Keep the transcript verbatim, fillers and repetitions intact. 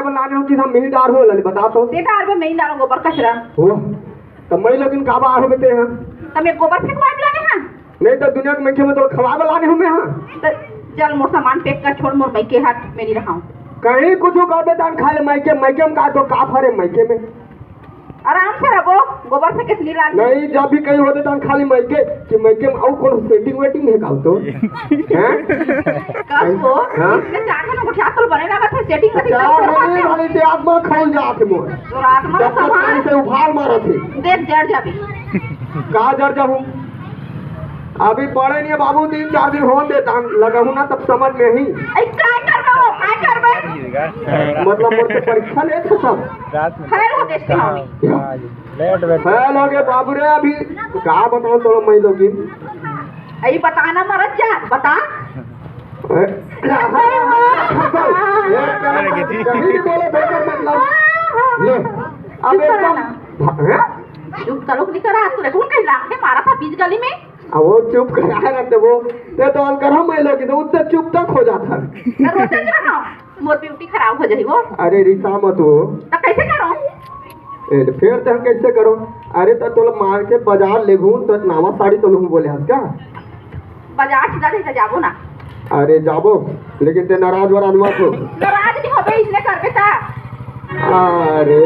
लाने हो कि हम मिही डार हो, लाने बता तो। ते डार में मिही डार गोबर कचरा। हो, त मैं लोगिन का बार हो बेटे हैं? त मैं गोबर फेंकवा के लाने हैं। नहीं त दुनिया के मनखे में तो खवाए बर लाने हो मैं, हाँ। त चल मोर सामान पैक कर छोड़, मोर मइके हट, मेरी रहाऊं। कहीं कुछ कर बेटा, खाली मइके, मइके में का तो का फरे मइके में। आराम से रहो, गोबर से कितनी लाग नहीं, जब भी कहीं होते त खाली मइके कि मइके में अउ कोनो सेटिंग वेटिंग है का तो? हैं? कस वो, हाँ? इसमें चार जन गोठिया तो बने लगा था, सेटिंग का चार दिक्कत महीने होता है। वाली ते आत्मा खौल जात है मोर। तो आत्मा जब तक सामान पानी से उफान मारत है। देख जर जाबे। का जर जाहूं? अभी पड़े नहीं है बाबू, तीन चार दिन होन देता, लगाहूं ना तब समझ में ही। अरे काय करबे वो, काय करबे? मतलब मोर से परीक्षा लेत हो सब। रात में फेल हो देते हम। Late weight. फेल हो गए बाबू रे, अभी का बताओ तो मैं लोगिन। अरे बता ना मरत जा, बता। ए, कहीं नहीं बोले बेकार मतलब। ले, अब चुप करो एकदम ना। हैं? चुप करो, नहीं करा, तू रे कौन कहीं लाग के मारा था बीच गली में? अब वो चुप करा रहते वो, ते तो अंकर हम लोग तो उत्ते चुप तक हो जाता। तो रोते क्यों रहो? मोर ब्यूटी खराब हो जाई वो। अरे रिसा मत हो। तो कैसे करो? ए, तो फिर तो हम कैसे करो? अरे तो तोला मार के बाजार ले घूम तो नावा साड़ी तो लूं बोले हंस का? बाजार सीधा लेके जाबो ना। अरे जाबो, लेकिन ते नाराज वाराज मत हो। नाराज नहीं होबे, इसने करबे ता। अरे